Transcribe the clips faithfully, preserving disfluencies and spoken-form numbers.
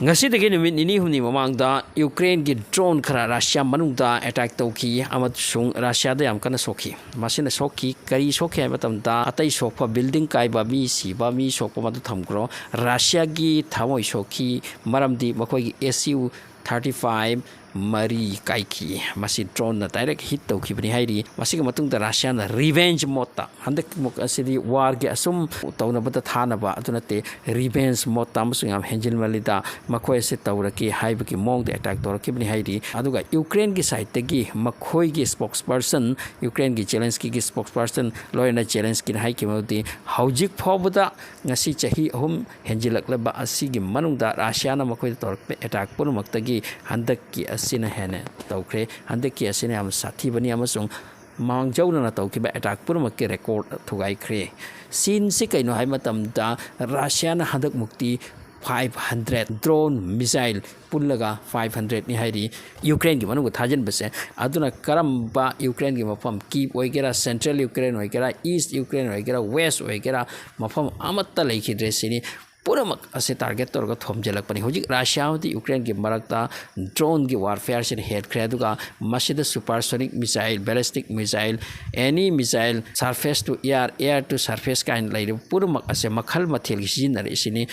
ꯉꯁꯤꯗꯒꯤ ꯅꯨꯃꯤꯠ ꯅꯤꯅꯤ ꯍꯨꯝꯅꯤ ꯃꯃꯥꯡꯗ ꯌꯨꯀ꯭ꯔꯦꯟꯒꯤ drone ꯈꯔ ꯔꯁꯤꯌꯥ ꯃꯅꯨꯡꯗ attack ꯇꯧꯈꯤ ꯑꯃꯁꯨꯡ ꯔꯁꯤꯌꯥꯗ ꯌꯥꯝ ꯀꯟꯅ ꯁꯣꯛꯈꯤ꯫ ꯃꯁꯤꯅ ꯁꯣꯛꯈꯤ, ꯀꯔꯤ ꯁꯣꯛꯈꯤ ꯍꯥꯏꯕ ꯃꯇꯝꯗ, ꯑꯇꯩ ꯁꯣꯛꯄ, building ꯀꯥꯏꯕ, ꯃꯤ ꯁꯤꯕ, ꯃꯤ ꯁꯣꯛꯄ ꯃꯗꯨ ꯊꯝꯈ꯭ꯔꯣ, ꯔꯁꯤꯌꯥꯒꯤ ꯊꯃꯣꯏ ꯁꯣꯛꯈꯤ, ꯃꯔꯝꯗꯤ ꯃꯈꯣꯏꯒꯤ S U thirty five ꯃꯔꯤ ꯀꯥꯏꯈꯤ꯫ ꯃꯁꯤ drone ꯅ direct hit ꯇꯧꯈꯤꯕꯅꯤ ꯍꯥꯏꯔꯤ꯫ ꯃꯁꯤꯒꯤ ꯃꯇꯨꯡꯗ ꯔꯁꯤꯌꯥꯅ revenge mode ꯇ, ꯍꯟꯗꯛꯃꯨꯛ ꯑꯁꯤꯗꯤ war ꯒꯤ ꯑꯁꯨꯝ ꯇꯧꯅꯕꯗ ꯊꯥꯅꯕ ꯑꯗꯨ ꯅꯠꯇꯦ, revenge mode ꯇ ꯑꯃꯁꯨꯡ ꯌꯥꯝ ꯍꯦꯟꯖꯤꯟꯃꯜꯂꯤꯗ ꯃꯈꯣꯏ ꯑꯁꯤ ꯇꯧꯔꯛꯀꯦ ꯍꯥꯏꯕꯒꯤ ꯃꯑꯣꯡꯗ attack ꯇꯧꯔꯛꯈꯤꯕꯅꯤ ꯍꯥꯏꯔꯤ꯫ ꯑꯗꯨꯒ ꯌꯨꯀ꯭ꯔꯦꯟꯒꯤ side ꯇꯒꯤ ꯃꯈꯣꯏꯒꯤ spokesperson, ꯌꯨꯀ꯭ꯔꯦꯟꯒꯤ Zelensky ꯒꯤ spokesperson ꯂꯣꯏꯅ Zelensky ꯅ ꯍꯥꯏꯈꯤꯕ ꯑꯗꯨꯗꯤ, ꯍꯧꯖꯤꯛ ꯐꯥꯎꯕꯗ ꯉꯁꯤ ꯆꯍꯤ ꯑꯍꯨꯝ ꯍꯦꯟꯖꯤꯜꯂꯛꯂꯕ ꯑꯁꯤꯒꯤ ꯃꯅꯨꯡꯗ ꯔꯁꯤꯌꯥꯅ ꯃꯈꯣꯏꯗ ꯇꯧꯔꯛꯄ attack ꯄꯨꯝꯅꯃꯛꯇꯒꯤ ꯍꯟꯗꯛꯀꯤ ꯑꯁꯤꯅ ꯍꯦꯟꯅ ꯇꯧꯈ꯭ꯔꯦ, ꯍꯟꯗꯛꯀꯤ ꯑꯁꯤꯅ ꯌꯥꯝ ꯁꯥꯊꯤꯕꯅꯤ ꯑꯃꯁꯨꯡ ꯃꯥꯡꯖꯧꯅꯅ ꯇꯧꯈꯤꯕ attack ꯄꯨꯝꯅꯃꯛꯀꯤ record ꯊꯨꯒꯥꯏꯈ꯭ꯔꯦ꯫ Scene ꯁꯤ ꯀꯩꯅꯣ ꯍꯥꯏꯕ ꯃꯇꯝꯗ, ꯔꯁꯤꯌꯥꯅ ꯍꯟꯗꯛꯃꯨꯛꯇꯤ five hundred drone, missile ꯄꯨꯜꯂꯒ five hundred ꯅꯤ ꯍꯥꯏꯔꯤ ꯌꯨꯀ꯭ꯔꯦꯟꯒꯤ ꯃꯅꯨꯡꯗ ꯊꯥꯖꯤꯟꯕꯁꯦ꯫ ꯑꯗꯨꯅ ꯀꯔꯝꯕ ꯌꯨꯀ꯭ꯔꯦꯟꯒꯤ ꯃꯐꯝ, ꯀꯤꯞ ꯑꯣꯏꯒꯦꯔꯥ, central ꯌꯨꯀ꯭ꯔꯦꯟ ꯑꯣꯏꯒꯦꯔꯥ, east ꯌꯨꯀ꯭ꯔꯦꯟ ꯑꯣꯏꯒꯦꯔꯥ, west ꯑꯣꯏꯒꯦꯔꯥ, ꯃꯐꯝ ꯑꯃꯠꯇ ꯂꯩꯈꯤꯗ꯭ꯔꯦ ꯁꯤꯅꯤ꯫ ꯄꯨꯝꯅꯃꯛ ꯑꯁꯤ target ꯇꯧꯔꯒ ꯊꯣꯝꯖꯤꯜꯂꯛꯄꯅꯤ꯫ ꯍꯧꯖꯤꯛ ꯔꯁꯤꯌꯥ ꯑꯃꯗꯤ ꯌꯨꯀ꯭ꯔꯦꯟꯒꯤ ꯃꯔꯛꯇ drone ꯒꯤ warfare ꯁꯤꯅ ꯍꯦꯟꯈ꯭ꯔꯦ, ꯑꯗꯨꯒ ꯃꯁꯤꯗ supersonic missile, ballistic missile, any missile, surface to air, air to surface ꯀꯥꯏꯅ ꯂꯩꯔꯤꯕ ꯄꯨꯝꯅꯃꯛ ꯑꯁꯦ ꯃꯈꯜ ꯃꯊꯦꯜꯒꯤ ꯁꯤꯖꯤꯟꯅꯔꯛꯏꯁꯤꯅꯤ꯫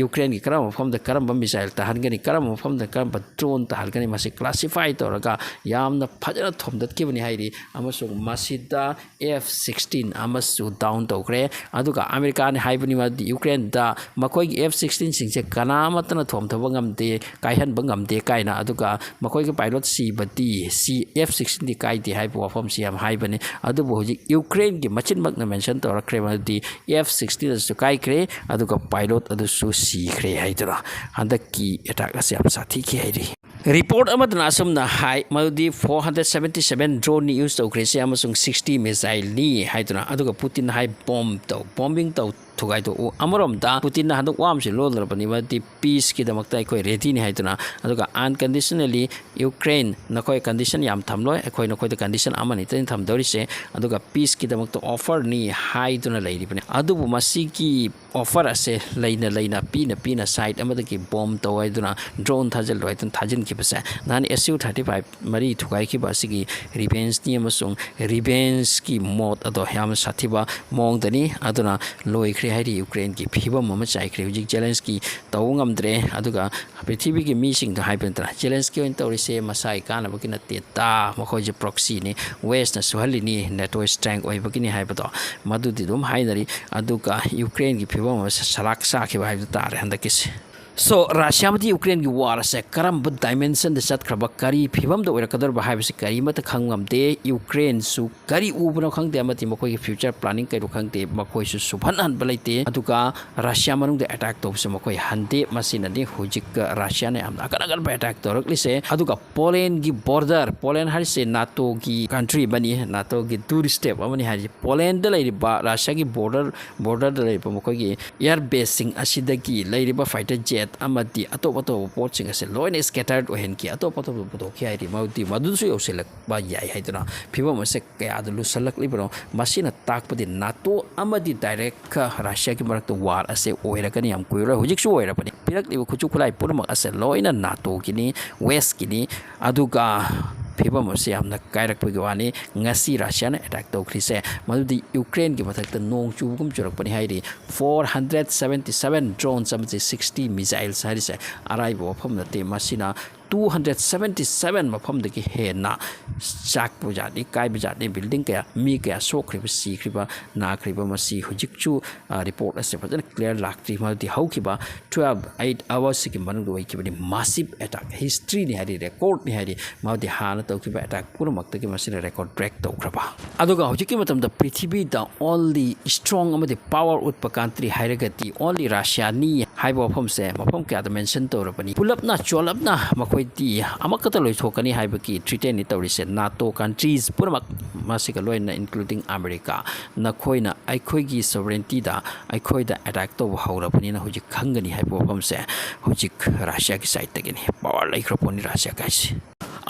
ꯌꯨꯀ꯭ꯔꯦꯟꯒꯤ ꯀꯔꯝꯕ ꯃꯐꯝꯗ ꯀꯔꯝꯕ missile ꯇꯥꯍꯟꯒꯅꯤ, ꯀꯔꯝꯕ ꯃꯐꯝꯗ ꯀꯔꯝꯕ drone ꯇꯥꯍꯟꯒꯅꯤ, ꯃꯁꯤ classify ꯇꯧꯔꯒ ꯌꯥꯝꯅ ꯐꯖꯅ ꯊꯣꯝꯗꯠꯈꯤꯕꯅꯤ ꯍꯥꯏꯔꯤ꯫ ꯑꯃꯁꯨꯡ ꯃꯁꯤꯗ F sixteen ꯑꯃꯁꯨ down ꯇꯧꯈ꯭ꯔꯦ꯫ ꯑꯗꯨꯒ ꯑꯃꯦꯔꯤꯀꯥꯅ ꯍꯥꯏꯕꯅꯤ ꯃꯗꯨꯗꯤ ꯌꯨꯀ꯭ꯔꯦꯟꯗ ꯃꯈꯣꯏꯒꯤ F sixteen ꯁꯤꯡꯁꯦ ꯀꯅꯥ ꯑꯃꯠꯇꯅ ꯊꯣꯝꯊꯕ ꯉꯝꯗꯦ, ꯀꯥꯏꯍꯟꯕ ꯉꯝꯗꯦ ꯀꯥꯏꯅ꯫ ꯑꯗꯨꯒ ꯃꯈꯣꯏꯒꯤ pilot ꯁꯤꯕꯗꯤ, ꯁꯤ F sixteen ꯗꯤ ꯀꯥꯏꯗꯦ ꯍꯥꯏꯕ ꯋꯥꯐꯝꯁꯤ ꯌꯥꯝ ꯍꯥꯏꯕꯅꯤ꯫ ꯑꯗꯨꯕꯨ ꯍꯧꯖꯤꯛ ꯌꯨꯀ꯭ꯔꯦꯟꯒꯤ ꯃꯆꯤꯟꯃꯛꯅ mention ꯇꯧꯔꯛꯈ꯭ꯔꯦ ꯃꯗꯨꯗꯤ F sixteen ꯑꯗꯨꯁꯨ ꯀꯥꯏꯈ꯭ꯔꯦ, ꯑꯗꯨꯒ pilot ꯑꯗꯨꯁꯨ ꯁꯤꯈ꯭ꯔꯦ ꯍꯥꯏꯗꯨꯅ ꯍꯟꯗꯛꯀꯤ attack ꯑꯁꯤ ꯌꯥꯝ ꯁꯥꯊꯤꯈꯤ ꯍꯥꯏꯔꯤ꯫ Report ꯑꯃꯗꯅ ꯑꯁꯨꯝꯅ ꯍꯥꯏ ꯃꯗꯨꯗꯤ four hundred seventy seven drone ꯅꯤ use ꯇꯧꯈ꯭ꯔꯤꯁꯦ ꯑꯃꯁꯨꯡ sixty missile ꯅꯤ ꯍꯥꯏꯗꯨꯅ꯫ ꯑꯗꯨꯒ ꯄꯨꯇꯤꯟ ꯍꯥꯏ, bomb ꯇꯧ, bombing ꯇꯧ, ꯊꯨꯒꯥꯏꯗꯣꯛꯎ꯫ ꯑꯃꯔꯣꯝꯗ ꯄꯨꯇꯤꯟꯅ ꯍꯟꯗꯛ ꯋꯥ ꯑꯃꯁꯨ ꯂꯣꯜꯂꯕꯅꯤ, ꯃꯗꯨꯗꯤ ꯄꯤꯁꯀꯤꯗꯃꯛꯇ ꯑꯩꯈꯣꯏ ꯔꯦꯗꯤꯅꯤ ꯍꯥꯏꯗꯨꯅ꯫ ꯑꯗꯨꯒ unconditionally ꯌꯨꯀ꯭ꯔꯦꯟ, ꯅꯈꯣꯏ ꯀꯟꯗꯤꯁꯟ ꯌꯥꯝ ꯊꯝꯂꯣꯏ, ꯑꯩꯈꯣꯏ ꯅꯈꯣꯏꯗ ꯀꯟꯗꯤꯁꯟ ꯑꯃꯅꯤꯇꯅꯤ ꯊꯝꯗꯧꯔꯤꯁꯦ, ꯑꯗꯨꯒ ꯄꯤꯁꯀꯤꯗꯃꯛꯇ ꯑꯣꯐꯔꯅꯤ ꯍꯥꯏꯗꯨꯅ ꯂꯩꯔꯤꯕꯅꯤ꯫ ꯑꯗꯨꯕꯨ ꯃꯁꯤꯒꯤ ꯑꯣꯐꯔ ꯑꯁꯦ ꯂꯩꯅ ꯂꯩꯅ, ꯄꯤꯅ ꯄꯤꯅ, ꯁꯥꯏꯠ ꯑꯃꯗꯒꯤ ꯕꯣꯝ ꯇꯧ ꯍꯥꯏꯗꯨꯅ, ꯗ꯭ꯔꯣꯟ ꯊꯥꯖꯤꯜꯂꯨ ꯍꯥꯏꯗꯨꯅ ꯊꯥꯖꯤꯟꯈꯤꯕꯁꯦ, ꯅꯍꯥꯟ ꯑꯦꯁ ꯌꯨ ꯊꯥꯔꯇꯤ ꯐꯥꯏꯚ ꯃꯔꯤ ꯊꯨꯒꯥꯏꯈꯤꯕ ꯑꯁꯤꯒꯤ ꯔꯤꯚꯦꯟꯁꯅꯤ, ꯑꯃꯁꯨꯡ ꯔꯤꯚꯦꯟꯁꯀꯤ ꯃꯣꯠ ꯑꯗꯣ ꯌꯥꯝꯅ ꯁꯥꯊꯤꯕ ꯃꯑꯣꯡꯗꯅꯤ꯫ ꯑꯗꯨꯅ ꯂꯣꯏꯈ꯭ꯔꯦ ꯍꯥꯏꯔꯤ, ꯌꯨꯀ꯭ꯔꯦꯟꯒꯤ ꯐꯤꯕꯝ ꯑꯃ ꯆꯥꯏꯈ꯭ꯔꯦ꯫ ꯍꯧꯖꯤꯛ ꯖꯦꯂꯦꯟꯁꯀꯤ ꯇꯧꯕ ꯉꯝꯗ꯭ꯔꯦ꯫ ꯑꯗꯨꯒ ꯄ꯭ꯔꯤꯊꯤꯕꯤꯒꯤ ꯃꯤꯁꯤꯡꯗ ꯍꯥꯏꯕ ꯅꯠꯇꯅ, ꯖꯦꯂꯦꯟꯁꯀꯤ ꯑꯣꯏꯅ ꯇꯧꯔꯤꯁꯦ ꯃꯁꯥꯒꯤ ꯀꯥꯟꯅꯕꯒꯤ ꯅꯠꯇꯦ ꯇ, ꯃꯈꯣꯏꯁꯦ ꯄ꯭ꯔꯣꯛꯁꯤꯅꯤ, ꯋꯦꯁꯅ ꯁꯨꯍꯜꯂꯤꯅꯤ, ꯅꯦꯇꯣ ꯏꯁꯇ꯭ꯔꯦꯡ ꯑꯣꯏꯕꯒꯤꯅꯤ ꯍꯥꯏꯕꯗꯣ ꯃꯗꯨꯗꯤ ꯑꯗꯨꯝ ꯍꯥꯏꯅꯔꯤ꯫ ꯑꯗꯨꯒ ꯌꯨꯀ꯭ꯔꯦꯟꯒꯤ ꯐꯤꯕꯝ ꯑꯃ ꯁꯂꯥꯛ ꯆꯥꯈꯤꯕ ꯍꯥꯏꯕꯗꯨ ꯇꯥꯔꯦ ꯍꯟꯗꯛꯀꯤꯁꯦ꯫ ꯁꯣ, ꯔꯁꯤꯌꯥ ꯑꯃꯗꯤ ꯌꯨꯀ꯭ꯔꯦꯟꯒꯤ ꯋꯥꯔ ꯑꯁꯦ ꯀꯔꯝꯕ ꯗꯥꯏꯃꯦꯟꯁꯟꯗ ꯆꯠꯈ꯭ꯔꯕ, ꯀꯔꯤ ꯐꯤꯕꯝꯗ ꯑꯣꯏꯔꯛꯀꯗꯧꯔꯤꯕ ꯍꯥꯏꯕꯁꯤ ꯀꯔꯤꯃꯠꯇ ꯈꯪ ꯉꯝꯗꯦ꯫ ꯌꯨꯀ꯭ꯔꯦꯟꯁꯨ ꯀꯔꯤ ꯎꯕꯅꯣ ꯈꯪꯗꯦ, ꯑꯃꯗꯤ ꯃꯈꯣꯏꯒꯤ ꯐ꯭ꯌꯨꯆꯔ ꯄ꯭ꯂꯥꯅꯤꯡ ꯀꯩꯅꯣ ꯈꯪꯗꯦ, ꯃꯈꯣꯏꯁꯨ ꯁꯨꯐꯟ ꯍꯟꯕ ꯂꯩꯇꯦ꯫ ꯑꯗꯨꯒ ꯔꯁꯤꯌꯥ ꯃꯅꯨꯡꯗ ꯑꯦꯇꯥꯛ ꯇꯧꯕꯁꯦ ꯃꯈꯣꯏ ꯍꯟꯗꯦ꯫ ꯃꯁꯤꯅꯗꯤ ꯍꯧꯖꯤꯛ ꯔꯁꯤꯌꯥꯅ ꯌꯥꯝꯅ ꯑꯀꯟ ꯑꯀꯟꯕ ꯑꯦꯇꯥꯛ ꯇꯧꯔꯛꯂꯤꯁꯦ꯫ ꯑꯗꯨꯒ ꯄꯣꯂꯦꯟꯒꯤ ꯕꯣꯔꯗꯔ, ꯄꯣꯂꯦꯟ ꯍꯥꯏꯔꯤꯁꯦ ꯅꯥꯇꯣꯒꯤ ꯀꯟꯇ꯭ꯔꯤ ꯑꯃꯅꯤ, ꯅꯥꯇꯣꯒꯤ ꯗꯨꯔ ꯁ꯭ꯇꯦꯞ ꯑꯃꯅꯤ ꯍꯥꯏꯔꯤꯁꯦ꯫ ꯄꯣꯂꯦꯟꯗ ꯂꯩꯔꯤꯕ, ꯔꯁꯤꯌꯥꯒꯤ ꯕꯣꯔꯗꯔ, ꯕꯣꯔꯗꯔꯗ ꯂꯩꯔꯤꯕ ꯃꯈꯣꯏꯒꯤ ꯑꯦꯌꯔ ꯕꯦꯁꯁꯤꯡ ꯑꯁꯤꯗꯒꯤ ꯂꯩꯔꯤꯕ ꯐꯥꯏꯇꯔ ꯖꯦꯠ ꯑꯃꯗꯤ ꯑꯇꯣꯞ ꯑꯇꯣꯞꯄ ꯄꯣꯠꯁꯤꯡ ꯑꯁꯦ ꯂꯣꯏꯅ ꯁ꯭ꯀꯦꯇꯔꯠ ꯑꯣꯏꯍꯟꯈꯤ, ꯑꯇꯣꯞ ꯑꯇꯣꯞꯄ ꯄꯨꯊꯣꯛꯈꯤ ꯍꯥꯏꯔꯤ꯫ ꯃꯗꯨꯗꯤ ꯃꯗꯨꯁꯨ ꯌꯧꯁꯤꯜꯂꯛꯄ ꯌꯥꯏ ꯍꯥꯏꯗꯨꯅ ꯐꯤꯕꯝ ꯑꯁꯦ ꯀꯌꯥꯗ ꯂꯨꯁꯜꯂꯛꯂꯤꯕꯅꯣ? ꯃꯁꯤꯅ ꯇꯥꯛꯄꯗꯤ ꯅꯥꯇꯣ ꯑꯃꯗꯤ ꯗꯥꯏꯔꯦꯛ ꯔꯁꯤꯌꯥꯒꯤ ꯃꯔꯛꯇ ꯋꯥꯔ ꯑꯁꯦ ꯑꯣꯏꯔꯒꯅꯤ, ꯌꯥꯝ ꯀꯨꯏꯔꯣꯏ꯫ ꯍꯧꯖꯤꯛꯁꯨ ꯑꯣꯏꯔꯕꯅꯤ꯫ ꯄꯤꯔꯛꯂꯤꯕ ꯈꯨꯠꯁꯨ ꯈꯨꯠꯂꯥꯏ ꯄꯨꯝꯅꯃꯛ ꯑꯁꯦ ꯂꯣꯏꯅ ꯅꯥꯇꯣꯒꯤꯅꯤ, ꯋꯦꯁꯀꯤꯅꯤ꯫ ꯑꯗꯨꯒ ꯐꯤꯕꯝ ꯑꯁꯤ ꯌꯥꯝꯅ ꯀꯥꯏꯔꯛꯄꯒꯤ ꯋꯥꯅꯤ꯫ ꯉꯁꯤ ꯔꯁꯤꯌꯥꯅ ꯑꯦꯇꯥꯛ ꯇꯧꯈ꯭ꯔꯤꯁꯦ ꯃꯗꯨꯗꯤ ꯌꯨꯀ꯭ꯔꯦꯟꯒꯤ ꯃꯊꯛꯇ ꯅꯣꯡ ꯆꯨꯕꯒꯨꯝ ꯆꯨꯔꯛꯄꯅꯤ ꯍꯥꯏꯔꯤ꯫ Four hundred seventy seven drones ꯑꯃꯗꯤ ꯁꯤꯛꯁꯇꯤ ꯃꯤꯖꯥꯏꯜꯁ ꯍꯥꯏꯔꯤꯁꯦ ꯑꯔꯥꯏꯕ ꯋꯥꯐꯝ ꯅꯠꯇꯦ꯫ ꯃꯁꯤꯅ ꯇꯨ ꯍꯟꯗ꯭ꯔꯦꯠ ꯁꯕꯦꯟꯇꯤ ꯁꯕꯦꯟ ꯃꯐꯝꯗꯒꯤ ꯍꯦꯟꯅ ꯆꯥꯛꯄ ꯖꯥꯠꯅꯤ, ꯀꯥꯏꯕ ꯖꯥꯠꯅꯤ꯫ ꯕꯤꯜꯗꯤꯡ ꯀꯌꯥ, ꯃꯤ ꯀꯌꯥ ꯁꯣꯛꯈ꯭ꯔꯤꯕ, ꯁꯤꯈ꯭ꯔꯤꯕ, ꯅꯥꯈ꯭ꯔꯤꯕ, ꯃꯁꯤ ꯍꯧꯖꯤꯛꯁꯨ, ꯑ, ꯔꯤꯄꯣꯔꯠ ꯑꯁꯦ ꯐꯖꯅ ꯀ꯭ꯂꯤꯌꯥꯔ ꯂꯥꯛꯇ꯭ꯔꯤ꯫ ꯃꯗꯨꯗꯤ ꯍꯧꯈꯤꯕ ꯇ꯭ꯋꯦꯜꯐ, ꯑꯩꯠ ꯑꯋꯥꯔꯁꯤꯒꯤ ꯃꯅꯨꯡꯗ ꯑꯣꯏꯈꯤꯕꯅꯤ꯫ ꯃꯥꯁꯤꯞ ꯑꯦꯇꯥꯛ, ꯍꯤꯁꯇ꯭ꯔꯤꯅꯤ ꯍꯥꯏꯔꯤ, ꯔꯦꯀꯣꯔꯠꯅꯤ ꯍꯥꯏꯔꯤ꯫ ꯃꯗꯨꯗꯤ ꯍꯥꯟꯅ ꯇꯧꯈꯤꯕ ꯑꯦꯇꯥꯛ ꯄꯨꯝꯅꯃꯛꯇꯒꯤ ꯃꯁꯤꯅ ꯔꯦꯀꯣꯔꯠ ꯕ꯭ꯔꯦꯛ ꯇꯧꯈ꯭ꯔꯕ꯫ ꯑꯗꯨꯒ ꯍꯧꯖꯤꯛꯀꯤ ꯃꯇꯝꯗ ꯄ꯭ꯔꯤꯊꯤꯕꯤꯗ only strong ꯑꯃꯗꯤ power ꯎꯠꯄ country ꯍꯥꯏꯔꯒꯗꯤ only ꯔꯁꯤꯌꯥꯅꯤ ꯍꯥꯏꯕ ꯋꯥꯐꯝꯁꯦ ꯃꯐꯝ ꯀꯌꯥꯗ mention ꯇꯧꯔꯕꯅꯤ꯫ ꯄꯨꯂꯞꯅ ꯆꯣꯂꯞꯅ ꯃꯈꯣꯏꯗꯤ ꯑꯃꯈꯛꯇ ꯂꯣꯏꯊꯣꯛꯀꯅꯤ ꯍꯥꯏꯕꯒꯤ threaten ꯅꯤ ꯇꯧꯔꯤꯁꯦ, NATO countries ꯄꯨꯝꯅꯃꯛ, ꯃꯁꯤꯒ ꯂꯣꯏꯅꯅ including America꯫ ꯅꯈꯣꯏꯅ ꯑꯩꯈꯣꯏꯒꯤ sovereignty ꯗ, ꯑꯩꯈꯣꯏꯗ attack ꯇꯧꯕ ꯍꯧꯔꯕꯅꯤꯅ ꯍꯧꯖꯤꯛ ꯈꯪꯒꯅꯤ ꯍꯥꯏꯕ ꯋꯥꯐꯝꯁꯦ ꯍꯧꯖꯤꯛ ꯔꯁꯤꯌꯥꯒꯤ side ꯇꯒꯤꯅꯤ꯫ Power ꯂꯩꯈ꯭ꯔ ꯄꯣꯠꯅꯤ ꯔꯁꯤꯌꯥ ꯒꯥꯏꯁꯦ꯫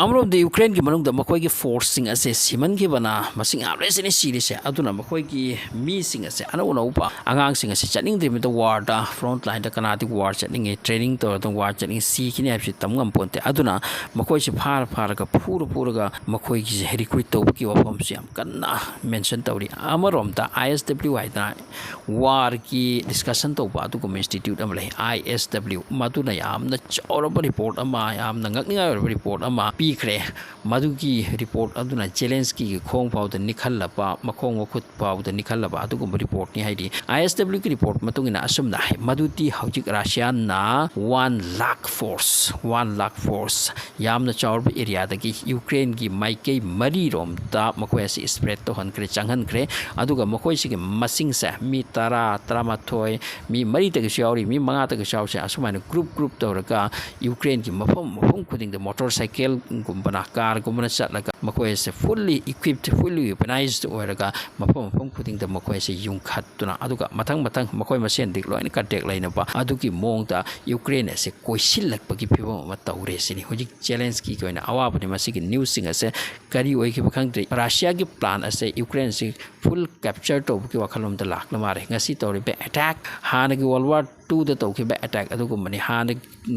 ꯑꯃꯔꯣꯝꯗ ꯌꯨꯀ꯭ꯔꯦꯟꯒꯤ ꯃꯅꯨꯡꯗ ꯃꯈꯣꯏꯒꯤ force ꯁꯤꯡ ꯑꯁꯦ ꯁꯤꯃꯟꯈꯤꯕꯅ ꯃꯁꯤꯡ ꯌꯥꯝ ꯂꯩꯁꯤꯅꯤ ꯁꯤꯔꯤꯁꯦ꯫ ꯑꯗꯨꯅ ꯃꯈꯣꯏꯒꯤ ꯃꯤꯁꯤꯡ ꯑꯁꯦ, ꯑꯅꯧ ꯑꯅꯧꯕ ꯑꯉꯥꯡꯁꯤꯡ ꯑꯁꯦ ꯆꯠꯅꯤꯡꯗ꯭ꯔꯤꯕꯗ war ꯗ, front line ꯗ ꯀꯅꯥꯗꯤ war ꯆꯠꯅꯤꯡꯉꯤ, training ꯇꯧꯔꯗꯅ war ꯆꯠꯅꯤꯡꯉꯤ, ꯁꯤꯈꯤꯅꯤ ꯍꯥꯏꯕꯁꯤ ꯇꯝ ꯉꯝꯄꯣꯟꯇꯦ꯫ ꯑꯗꯨꯅ ꯃꯈꯣꯏꯁꯤ ꯐꯥꯔ ꯐꯥꯔꯒ, ꯐꯨꯔ ꯐꯨꯔꯒ ꯃꯈꯣꯏꯒꯤꯁꯦ recruit ꯇꯧꯕꯒꯤ ꯋꯥꯐꯝꯁꯤ ꯌꯥꯝ ꯀꯟꯅ mention ꯇꯧꯔꯤ꯫ ꯑꯃꯔꯣꯝꯗ I S W ꯍꯥꯏꯗꯅ war ꯒꯤ discussion ꯇꯧꯕ ꯑꯗꯨꯒꯨꯝꯕ institute ꯑꯃ ꯂꯩ, I S W꯫ ꯃꯗꯨꯅ ꯌꯥꯝꯅ ꯆꯥꯎꯔꯕ report ꯑꯃ, ꯌꯥꯝꯅ ꯉꯛꯅꯤꯡꯉꯥꯏ ꯑꯣꯏꯔꯕ report ꯑꯃ ꯄꯤꯈ꯭ꯔꯦ꯫ ꯃꯗꯨꯒꯤ report ꯑꯗꯨꯅ ꯖꯦꯂꯦꯟꯁꯀꯤꯒꯤ ꯈꯣꯡ ꯐꯥꯎꯗ ꯅꯤꯛꯍꯜꯂꯕ, ꯃꯈꯣꯡ ꯃꯈꯨꯠ ꯐꯥꯎꯗ ꯅꯤꯛꯍꯜꯂꯕ ꯑꯗꯨꯒꯨꯝꯕ report ꯅꯤ ꯍꯥꯏꯔꯤ꯫ I S W ꯒꯤ report ꯃꯇꯨꯡ ꯏꯟꯅ ꯑꯁꯨꯝꯅ ꯍꯥꯏ, ꯃꯗꯨꯗꯤ ꯍꯧꯖꯤꯛ ꯔꯁꯤꯌꯥꯅ one lakh force, one lakh force, ꯌꯥꯝꯅ ꯆꯥꯎꯔꯕ area ꯗꯒꯤ ꯌꯨꯀ꯭ꯔꯦꯟꯒꯤ ꯃꯥꯏꯀꯩ ꯃꯔꯤꯔꯣꯝꯗ ꯃꯈꯣꯏ ꯑꯁꯤ spread ꯇꯧꯍꯟꯈ꯭ꯔꯦ, ꯆꯪꯍꯟꯈ꯭ꯔꯦ꯫ ꯑꯗꯨꯒ ꯃꯈꯣꯏꯁꯤꯒꯤ ꯃꯁꯤꯡꯁꯦ ꯃꯤ ꯇꯔꯥ, ꯇꯔꯥꯃꯥꯊꯣꯏ, ꯃꯤ ꯃꯔꯤꯗꯒꯤꯁꯨ ꯌꯥꯎꯔꯤ, ꯃꯤ ꯃꯉꯥꯗꯒꯤꯁꯨ ꯌꯥꯎꯔꯤ, ꯑꯁꯨꯃꯥꯏꯅ group group ꯇꯧꯔꯒ ꯌꯨꯀ꯭ꯔꯦꯟꯒꯤ ꯃꯐꯝ ꯃꯐꯝ ꯈꯨꯗꯤꯡꯗ, motorcycle ꯒꯨꯝꯕꯅ, car ꯒꯨꯝꯕꯅ ꯆꯠꯂꯒ ꯃꯈꯣꯏ ꯑꯁꯦ fully equipped, fully weaponized ꯑꯣꯏꯔꯒ ꯃꯐꯝ ꯃꯐꯝ ꯈꯨꯗꯤꯡꯗ ꯃꯈꯣꯏ ꯑꯁꯦ ꯌꯨꯡꯈꯠꯇꯨꯅ, ꯑꯗꯨꯒ ꯃꯊꯪ ꯃꯊꯪ ꯃꯈꯣꯏ ꯃꯁꯦꯟꯗꯤ ꯂꯣꯏꯅ contact ꯂꯩꯅꯕ ꯑꯗꯨꯒꯤ ꯃꯑꯣꯡꯗ ꯌꯨꯀ꯭ꯔꯦꯟ ꯑꯁꯦ ꯀꯣꯏꯁꯤꯜꯂꯛꯄꯒꯤ ꯐꯤꯕꯝ ꯑꯃ ꯇꯧꯔꯦ ꯁꯤꯅꯤ꯫ ꯍꯧꯖꯤꯛ ꯖꯦꯂꯦꯟꯁꯀꯤꯒꯤ ꯑꯣꯏꯅ ꯑꯋꯥꯕꯅꯤ꯫ ꯃꯁꯤꯒꯤ news ꯁꯤꯡ ꯑꯁꯦ ꯀꯔꯤ ꯑꯣꯏꯈꯤꯕ ꯈꯪꯗ꯭ꯔꯤ꯫ ꯔꯁꯤꯌꯥꯒꯤ plan ꯑꯁꯦ ꯌꯨꯀ꯭ꯔꯦꯟ ꯑꯁꯤ full capture ꯇꯧꯕꯒꯤ ꯋꯥꯈꯜꯂꯣꯟꯗ ꯂꯥꯛꯂ ꯃꯥꯜꯂꯦ꯫ ꯉꯁꯤ ꯇꯧꯔꯤꯕ attack ꯍꯥꯟꯅꯒꯤ World War two ꯗ ꯇꯧꯈꯤꯕ attack ꯑꯗꯨꯒꯨꯝꯕꯅꯤ꯫ ꯍꯥꯟꯅ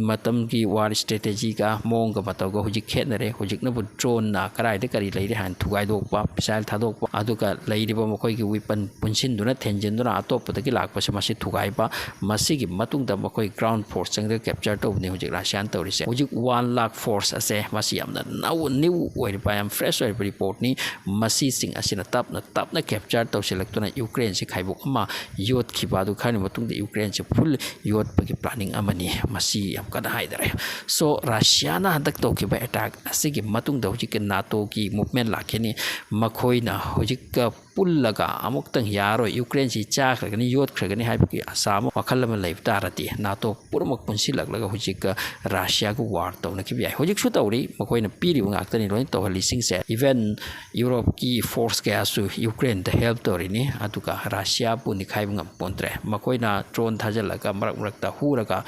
ꯃꯇꯝꯒꯤ war strategy ꯒ ꯃꯑꯣꯡꯒ ꯃꯇꯧꯒ ꯍꯧꯖꯤꯛ ꯈꯦꯠꯅꯔꯦ꯫ ꯍꯧꯖꯤꯛꯅꯕꯨ drone ꯅ ꯀꯗꯥꯏꯗ ꯀꯔꯤ ꯂꯩꯔꯦ ꯍꯥꯏꯅ ꯊꯨꯒꯥꯏꯗꯣꯛꯄ, missile ꯊꯥꯗꯣꯛꯄ, ꯑꯗꯨꯒ ꯂꯩꯔꯤꯕ ꯃꯈꯣꯏꯒꯤ weapon ꯄꯨꯟꯁꯤꯟꯗꯨꯅ, ꯊꯦꯟꯖꯤꯟꯗꯨꯅ ꯑꯇꯣꯞꯄꯗꯒꯤ ꯂꯥꯛꯄꯁꯦ ꯃꯁꯤ ꯊꯨꯒꯥꯏꯕ, ꯃꯁꯤꯒꯤ ꯃꯇꯨꯡꯗ ꯃꯈꯣꯏ ground force ꯆꯪꯗ capture ꯇꯧꯕꯅꯤ ꯍꯧꯖꯤꯛ ꯔꯁꯤꯌꯥꯅ ꯇꯧꯔꯤꯁꯦ꯫ ꯍꯧꯖꯤꯛ one lakh force ꯑꯁꯦ ꯃꯁꯤ ꯌꯥꯝꯅ ꯅꯧ-, new ꯑꯣꯏꯔꯤꯕ, ꯌꯥꯝ fresh ꯑꯣꯏꯔꯤꯕ report ꯅꯤ꯫ ꯃꯁꯤꯁꯤꯡ ꯑꯁꯤꯅ ꯇꯞꯅ ꯇꯞꯅ capture ꯇꯧꯁꯤꯜꯂꯛꯇꯨꯅ ꯌꯨꯀ꯭ꯔꯦꯟꯁꯤ ꯈꯥꯏꯕꯣꯛ ꯑꯃ ꯌꯣꯠꯈꯤꯕ ꯑꯗꯨ ꯈꯔꯒꯤ ꯃꯇꯨꯡꯗ ꯌꯨꯀ꯭ꯔꯦꯟꯁꯤ full ꯌꯣꯠꯄꯒꯤ planning ꯑꯃꯅꯤ꯫ ꯃꯁꯤ ꯌꯥꯝ ꯀꯟꯅ ꯍꯥꯏꯗꯔꯦ꯫ So, ꯔꯁꯤꯌꯥꯅ ꯍꯟꯗꯛ ꯇꯧꯈꯤꯕ attack ꯑꯁꯤꯒꯤ ꯃꯇꯨꯡꯗ ꯍꯧꯖꯤꯛꯀꯤ NATO ꯀꯤ movement ꯂꯥꯛꯈꯤꯅꯤ꯫ ꯃꯈꯣꯏꯅ ꯍꯧꯖꯤꯛ ꯄꯨꯜꯂꯒ ꯑꯃꯨꯛꯇꯪ ꯌꯥꯔꯣꯏ, ꯌꯨꯀ꯭ꯔꯦꯟꯁꯤ ꯆꯥꯈ꯭ꯔꯒꯅꯤ, ꯌꯣꯠꯈ꯭ꯔꯒꯅꯤ ꯍꯥꯏꯕꯒꯤ ꯑꯁꯥ ꯑꯃ, ꯋꯥꯈꯜ ꯑꯃ ꯂꯩꯕ ꯇꯥꯔꯗꯤ, ꯅꯥꯇꯣ ꯄꯨꯝꯅꯃꯛ ꯄꯨꯟꯁꯤꯜꯂꯛꯂꯒ ꯍꯧꯖꯤꯛ ꯔꯁꯤꯌꯥꯒ war ꯇꯧꯅꯈꯤꯕ ꯌꯥꯏ꯫ ꯍꯧꯖꯤꯛꯁꯨ ꯇꯧꯔꯤ, ꯃꯈꯣꯏꯅ ꯄꯤꯔꯤꯕ ꯉꯥꯛꯇꯅꯤ ꯂꯣꯏꯅ ꯇꯧꯍꯜꯂꯤꯁꯤꯡꯁꯦ꯫ Even ꯌꯨꯔꯣꯞꯀꯤ force ꯀꯌꯥꯁꯨ ꯌꯨꯀ꯭ꯔꯦꯟꯗ help ꯇꯧꯔꯤꯅꯤ, ꯑꯗꯨꯒ ꯔꯁꯤꯌꯥꯕꯨ ꯅꯤꯈꯥꯏꯕ ꯉꯝꯄꯣꯟꯗ꯭ꯔꯦ꯫ ꯃꯈꯣꯏꯅ drone ꯊꯥꯖꯤꯜꯂꯒ, ꯃꯔꯛ ꯃꯔꯛꯇ ꯍꯨꯔꯒ,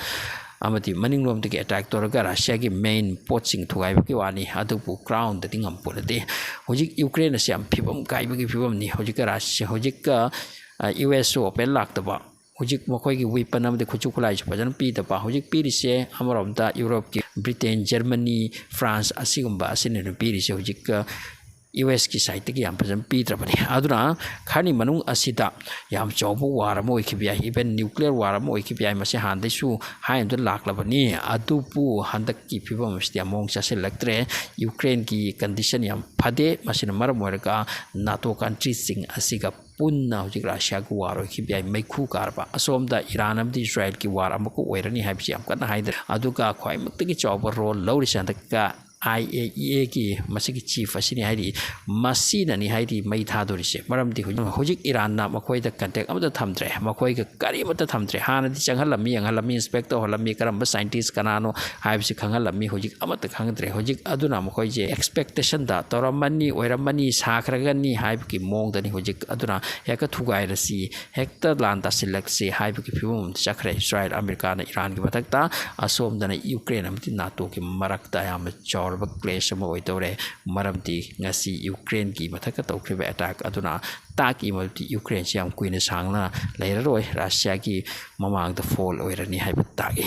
ꯑꯃꯗꯤ ꯃꯅꯤꯡꯂꯣꯝꯗꯒꯤ attack ꯇꯧꯔꯒ ꯔꯁꯤꯌꯥꯒꯤ main ꯄꯣꯠꯁꯤꯡ ꯊꯨꯒꯥꯏꯕꯒꯤ ꯋꯥꯅꯤ, ꯑꯗꯨꯕꯨ groundꯗꯗꯤ ꯉꯝꯄꯣꯟꯅꯗꯦ꯫ ꯍꯧꯖꯤꯛ ꯌꯨꯀ꯭ꯔꯦꯟ ꯑꯁꯤ ꯌꯥꯝ ꯐꯤꯕꯝ ꯀꯥꯏꯕꯒꯤ ꯐꯤꯕꯝꯅꯤ꯫ ꯍꯧꯖꯤꯛꯀ ꯔꯁꯤꯌꯥ, ꯍꯧꯖꯤꯛꯀ, ꯑ, US ꯁꯨ open ꯂꯥꯛꯇꯕ, ꯍꯧꯖꯤꯛ ꯃꯈꯣꯏꯒꯤ weapon ꯑꯃꯗꯤ ꯈꯨꯠꯁꯨ ꯈꯨꯠꯂꯥꯏꯁꯨ ꯐꯖꯅ ꯄꯤꯗꯕ, ꯍꯧꯖꯤꯛ ꯄꯤꯔꯤꯁꯦ ꯑꯃꯔꯣꯝꯗ ꯌꯨꯔꯣꯞꯀꯤ Britain, Germany, France ꯑꯁꯤꯒꯨꯝꯕ ꯑꯁꯤꯅ ꯄꯤꯔꯤꯁꯦ꯫ ꯍꯧꯖꯤꯛ, ꯑ, US ꯀꯤ side ꯇꯒꯤ ꯌꯥꯝ ꯐꯖꯅ ꯄꯤꯗ꯭ꯔꯕꯅꯤ꯫ ꯑꯗꯨꯅ ꯈꯔꯅꯤ ꯃꯅꯨꯡ ꯑꯁꯤꯗ ꯌꯥꯝ ꯆꯥꯎꯕ war ꯑꯃ ꯑꯣꯏꯈꯤꯕ ꯌꯥꯏ, even nuclear war ꯑꯃ ꯑꯣꯏꯈꯤꯕ ꯌꯥꯏ꯫ ꯃꯁꯤ ꯍꯥꯟꯅꯗꯩꯁꯨ ꯍꯥꯏꯅꯗꯨꯅ ꯂꯥꯛꯂꯕꯅꯤ, ꯑꯗꯨꯕꯨ ꯍꯟꯗꯛꯀꯤ ꯐꯤꯕꯝ ꯑꯁꯤꯗꯤ ꯌꯥꯝ ꯃꯑꯣꯡ ꯆꯥꯁꯤꯜꯂꯛꯇ꯭ꯔꯦ꯫ ꯌꯨꯀ꯭ꯔꯦꯟꯒꯤ condition ꯌꯥꯝ ꯐꯗꯦ꯫ ꯃꯁꯤꯅ ꯃꯔꯝ ꯑꯣꯏꯔꯒ ꯅꯥꯇꯣ country ꯁꯤꯡ ꯑꯁꯤꯒ ꯄꯨꯟꯅ ꯍꯧꯖꯤꯛ ꯔꯁꯤꯌꯥꯒꯤ war ꯑꯣꯏꯈꯤꯕ ꯌꯥꯏ꯫ ꯃꯩꯈꯨ ꯀꯥꯔꯕ, ꯑꯁꯣꯝꯗ ꯏꯔꯥꯟ ꯑꯃꯗꯤ ꯏꯁꯔꯥꯏꯜꯒꯤ war ꯑꯃꯨꯛꯀ ꯑꯣꯏꯔꯅꯤ ꯍꯥꯏꯕꯁꯤ ꯌꯥꯝ ꯀꯟꯅ ꯍꯥꯏꯗ꯭ꯔꯦ꯫ ꯑꯗꯨꯒ ꯈ꯭ꯋꯥꯏꯃꯛꯇꯒꯤ ꯆꯥꯎꯕ role ꯂꯧꯔꯤꯁꯦ ꯍꯟꯗꯛꯀ IAEA ꯒꯤ ꯃꯁꯤꯒꯤ chief ꯑꯁꯤꯅꯤ ꯍꯥꯏꯔꯤ, ꯃꯁꯤꯅꯅꯤ ꯍꯥꯏꯔꯤ ꯃꯩ ꯊꯥꯗꯣꯔꯤꯁꯦ꯫ ꯃꯔꯝꯗꯤ ꯍꯧꯖꯤꯛ, ꯍꯧꯖꯤꯛ ꯏꯔꯥꯟꯅ ꯃꯈꯣꯏꯗ contact ꯑꯃꯠꯇ ꯊꯝꯗ꯭ꯔꯦ, ꯃꯈꯣꯏꯒ ꯀꯔꯤꯃꯠꯇ ꯊꯝꯗ꯭ꯔꯦ꯫ ꯍꯥꯟꯅꯗꯤ ꯆꯪꯍꯜꯂꯝꯃꯤ, ꯌꯦꯡꯍꯜꯂꯝꯃꯤ, inspect ꯇꯧꯍꯜꯂꯝꯃꯤ, ꯀꯔꯝꯕ scientist ꯀꯅꯥꯅꯣ ꯍꯥꯏꯕꯁꯤ ꯈꯪꯍꯜꯂꯝꯃꯤ꯫ ꯍꯧꯖꯤꯛ ꯑꯃꯠꯇ ꯈꯪꯗ꯭ꯔꯦ꯫ ꯍꯧꯖꯤꯛ ꯑꯗꯨꯅ ꯃꯈꯣꯏꯁꯦ expectation ꯗ ꯇꯧꯔꯝꯃꯅꯤ, ꯑꯣꯏꯔꯝꯃꯅꯤ, ꯁꯥꯈ꯭ꯔꯒꯅꯤ ꯍꯥꯏꯕꯒꯤ ꯃꯑꯣꯡꯗꯅꯤ ꯍꯧꯖꯤꯛ꯫ ꯑꯗꯨꯅ ꯍꯦꯛꯇ ꯊꯨꯒꯥꯏꯔꯁꯤ, ꯍꯦꯛꯇ ꯂꯥꯟ ꯇꯥꯁꯤꯜꯂꯛꯁꯤ ꯍꯥꯏꯕꯒꯤ ꯐꯤꯕꯝ ꯑꯃꯗ ꯆꯠꯈ꯭ꯔꯦ꯫ ꯏꯁꯔꯥꯏꯜ, ꯑꯃꯦꯔꯤꯀꯥꯅ ꯏꯔꯥꯟꯒꯤ ꯃꯊꯛꯇ, ꯑꯁꯣꯝꯗꯅ ꯌꯨꯀ꯭ꯔꯦꯟ ꯑꯃꯗꯤ ꯅꯥꯇꯣꯒꯤ ꯃꯔꯛꯇ ꯌꯥꯝꯅ ꯆꯥꯎꯔꯕ clash ꯑꯃ ꯑꯣꯏꯗꯧꯔꯦ꯫ ꯃꯔꯝꯗꯤ ꯉꯁꯤ ꯌꯨꯀ꯭ꯔꯦꯟꯒꯤ ꯃꯊꯛꯇ ꯇꯧꯈ꯭ꯔꯤꯕ attack ꯑꯗꯨꯅ ꯇꯥꯛꯏ ꯃꯗꯨꯗꯤ ꯌꯨꯀ꯭ꯔꯦꯟꯁꯤ ꯌꯥꯝ ꯀꯨꯏꯅ ꯁꯥꯡꯅ ꯂꯩꯔꯔꯣꯏ, ꯔꯁꯤꯌꯥꯒꯤ ꯃꯃꯥꯡꯗ fall ꯑꯣꯏꯔꯅꯤ ꯍꯥꯏꯕ ꯇꯥꯛꯏ꯫